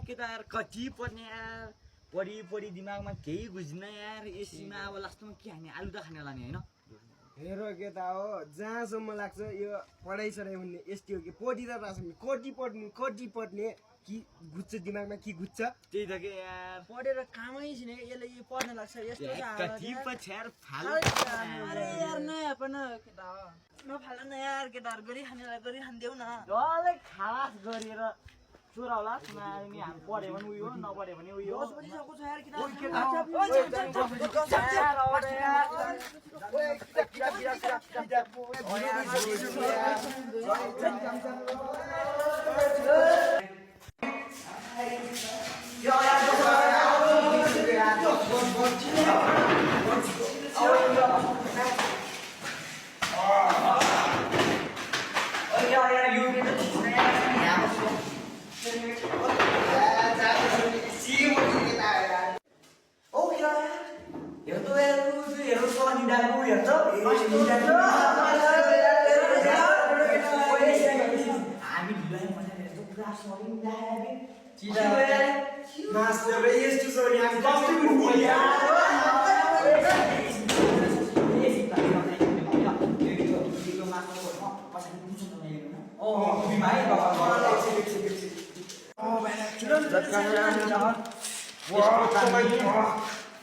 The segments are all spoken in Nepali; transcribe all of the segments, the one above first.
केटा यार कति पढ्ने यार पढी दिमागमा केही बुझ्दैन यार एसीमा अब लास्टमा के खाने आलु त खाने लाने होइन हेरो केटा हो जहाँसम्म लाग्छ यो पढाइ सराइ भन्ने यस्तै हो कि पढिरहेको कति पढ्ने कि घुच्छ दिमागमा कि घुच्छ त्यही त के यार पढेर कामै छैन यसले यो पढ्न लाग्छ यस्तो कति पछि यार फाल्यो अरे यार नयाँ पनि केटा हो नफाल न यार केटाहरू गरिखान्देऊ न डल्लै खास गरेर चोरा होला नि हामी पढ्यो भने उयो नपढ्यो भने उयो 10 बजिसक्यो छ यार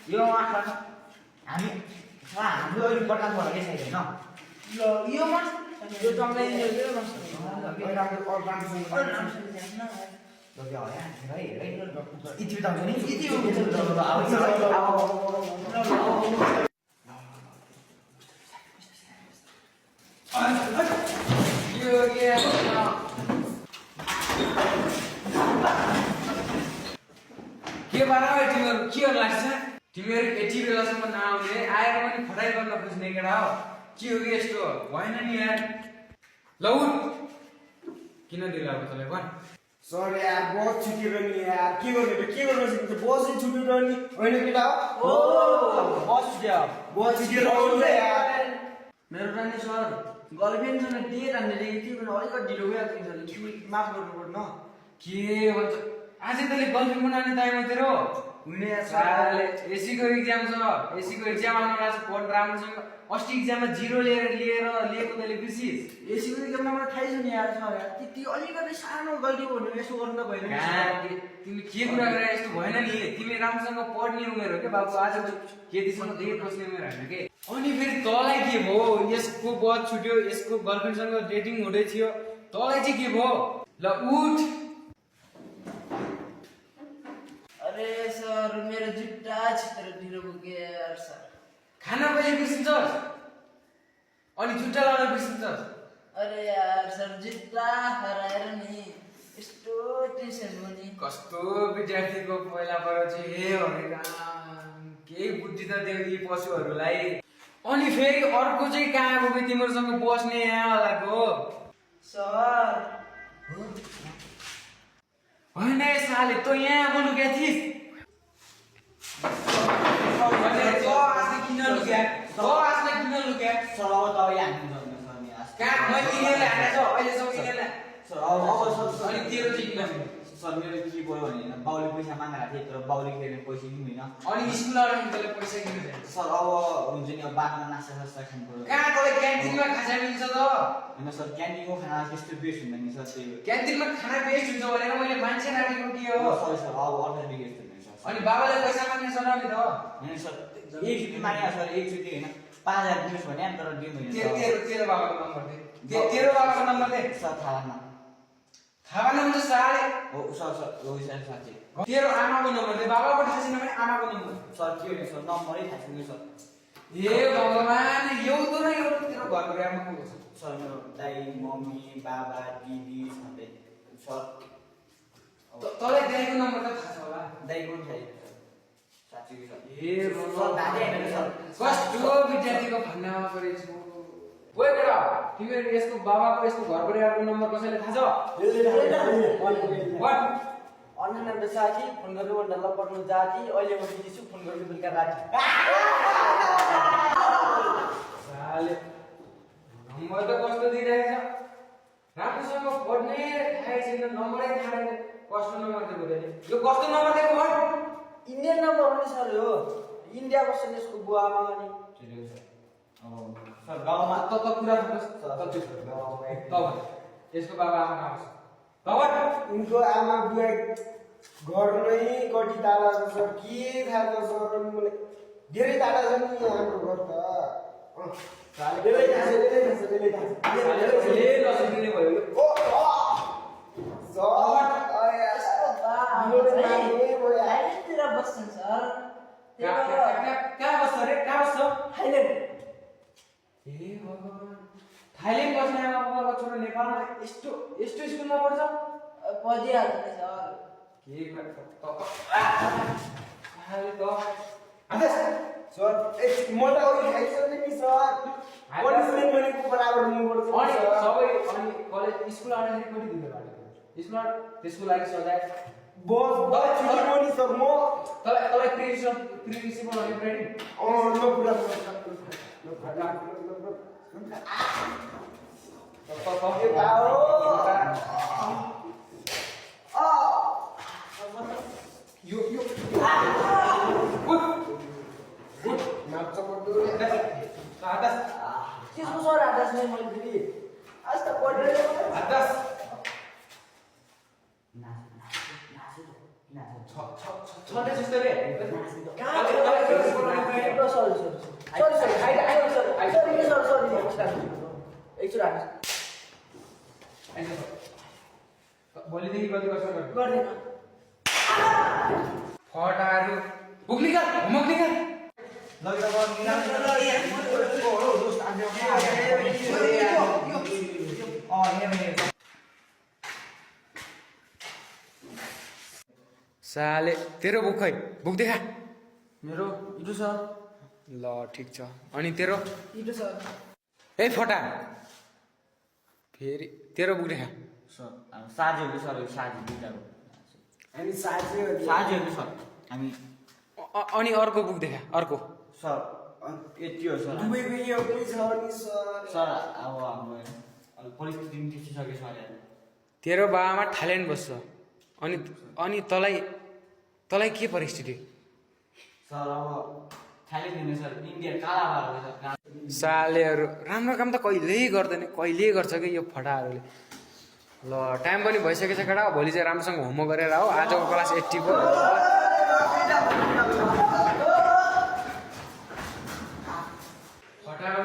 यो हामी हाम्रो अहिले बटन भएर के छैन यो मास यो टमलाई यो के बारे तिमीहरू के लाग्छ तिमीहरू यति बेलासम्म नआउने आएर पनि खटाइ गर्न खोज्ने केटा हो के हो कि यस्तो भएन नि यार ल उठ किन ढिलो अब तँलाई भन सर यार बस छुटेर नि यार के गर्नु सकिन्छ बसै छुटेर नि होइन केटा हो बस छुट्यो बस छुटेर यार मेरो रानी सर गर्लफ्रेन्डसँग डेट हान्ने कि पनि अलिकति ढिलो भइहाल्छ कि माफ गर्नुपर्छ के भन्छ आज तैँले गर्लफ्रेन्ड बनाउने टाइममा तेरो हुने साले एसीको एक्जाम छ एसीको एक्जाम आउन लाग्छ पढ राम्रोसँग अस्ति एक्जाममा 0 लिएको तैँले बिर्सिस एसीको एक्जाममा मलाई थाहै छैन यार सर त्यति अलिकति सानो गल्ती हो भने यसो गर्नु त भएन तिमी के कुरा गरे यस्तो भएन नि तिमी राम्रोसँग पढ्ने उमेर हो के बाबु आज केटीसँग डेट बस्ने उमेर होइन के अनि फेरि तँलाई के भयो यसको बस छुट्यो यसको गर्लफ्रेन्डसँग डेटिङ हुँदै थियो तँलाई चाहिँ के भयो ल उठ अरे सर मेरो जुत्ता छिटेर ढिलो पुग्यो यार सर खाना कहिले बिर्सिन्छस् अनि जुत्ता लाउन बिर्सिन्छस् अरे यार सर जुत्ता हराएर नि यस्तो टेन्सन हो नि कस्तो विद्यार्थीको पहिला पर चाहिँ हे हरिराम केही बुद्धि त देऊ यी पशुहरूलाई अनि फेरि अर्को चाहिँ कहाँ आएको कि तिमीहरूसँग बस्ने यहाँवालाको सर होइन साले तँ यहाँ बोल्नु क्या थिइस् किन लुक्या सर अब तपाईँ हान्नु कहाँ मैले यिनीहरूले हानेको छ अहिलेसम्म यिनीहरूलाई सर अब अनि तेरो चाहिँ किन सर मेरो के भयो भने बाउले पैसा मागेको थिएँ तर बाउले खेल्ने पैसा नि होइन अनि स्कुल आएर तँलाई पैसा किन चाहिन्छ सर अब हुन्छ नि अब बाटोमा नास्ता सास्ता खानु पर्यो कहाँ तँलाई क्यान्टिनमा खाजा मिल्छ त होइन सर क्यान्टिनको खाना त्यस्तो बेस्ट हुँदैन नि सर त्यही क्यान्टिनमा खाना बेस्ट हुन्छ भनेर मैले मान्छे राखेको के हो सरी सर अब अर्डर बिग्रेको हुँदैन सर अनि बाबाले पैसा माग्ने सराउने त होइन सर एकचोटि मागेको सर एकचोटि होइन 5000 दिनुहोस् भने तर दिनुहुँदैन तेरो बाबाको नम्बर दे तेरो बाबाको नम्बर दे सर थाहा नम्बर साले हो सर हो सर साथी तेरो आमाको नम्बर दे बाबाको थाहा छैन भने आमाको नम्बर सर के हो सर नम्बरै थाहा छैन सर ए भगवान एउटा न एउटा तेरो घरको आमा को छ सर मेरो दाइ मम्मी बाबा दिदी सबै सर तँलाई दाइको नम्बर त थाहा छ होला दाइको पनि थाहा छ साँच्चै सर ए सर दादी होइन सर कस्तो विद्यार्थीको भन्नामा परेछु ओए केटा तिमीहरू यसको बाबाको यसको घर परिवारको नम्बर कसैले थाहा छ वाट अन्य साथी फोन गर्नु भन्दा पढ्नु जाति अहिले म बिर्छु फोन गर्नु बेलुका राति साले नम्बर त कस्तो दिइरहेछ राम्रोसँग पढ्ने थाहै छैन नम्बरै थाहा छैन कस्तो नम्बर दिएको त्यसले यो कस्तो नम्बर दिएको भयो इन्डियन नम्बर हो नि सर यो इन्डिया बस्छन् यसको बुवा आमा अनि अब सर गाउँमा त कुरा यसको बाबा आमा कहाँ बस्छ बाबा उनको आमा बुवा घर नै कति टाढा छ सर के थाहा छ सर मलाई धेरै टाढा छ नि हाम्रो घर त त्यसलाई थाहा छ त्यसलाई थाहा छ ले नसुनिने भयो यो ओ थाइल्यान्डतिर बस्छन् सर कहाँ बस्छ रे कहाँ बस्छ थाइल्यान्ड ए भगवान थाइल्यान्ड बस्ने आमा बाबाको छोरो नेपालमा यस्तो यस्तो स्कुलमा पढ्छ पढिहाल्छ नि सर के सर मोटा अघि खाइसक्यो नि सर पनिसमेन्ट भनेको बराबर हुनुपर्छ अनि सर। सबै अनि कलेज स्कुल आउँदाखेरि कति दिन्छ बाटो स्कुल त्यसको लागि सजाय बस छुट्टी हो नि सर म तँलाई प्रिन्सिपल अनि ट्रेनिङ नो कुरा यो त्यसको सर आकाश नै मैले फेरि आज त पढेर छटे जस्तो रे भोलिदेखि कति वर्ष गर्दैन फटाहरू बुक निकाल होमवर्क निकाल साले तेरो बुक खै बुक देखा मेरो इटु सर ल ठिक छ अनि तेरो इटु सर ए फटा फेरि तेरो बुक देखा सर अब साझेहरू सर यो साझे दुइटाको अनि साथीहरु साझेहरू सर हामी अनि अर्को बुक देखा अर्को सर यति हो सर दुबईको यो पनि छ नि सर सर अब हाम्रो अब परिस्थिति पनि त्यस्तो छ कि सर यहाँ तेरो बाबामा थाइल्यान्ड बस्छ अनि अनि तँलाई के परिस्थिति सर अब थाइल्यान्ड सर इन्डिया काला भएको छ सालेहरू राम्रो काम त कहिल्यै गर्दैन कहिले गर्छ कि यो फटाहरूले ल टाइम पनि भइसकेछ केटा भोलि चाहिँ राम्रोसँग होमवर्क गरेर हो आजको क्लास 80 को फटाहरू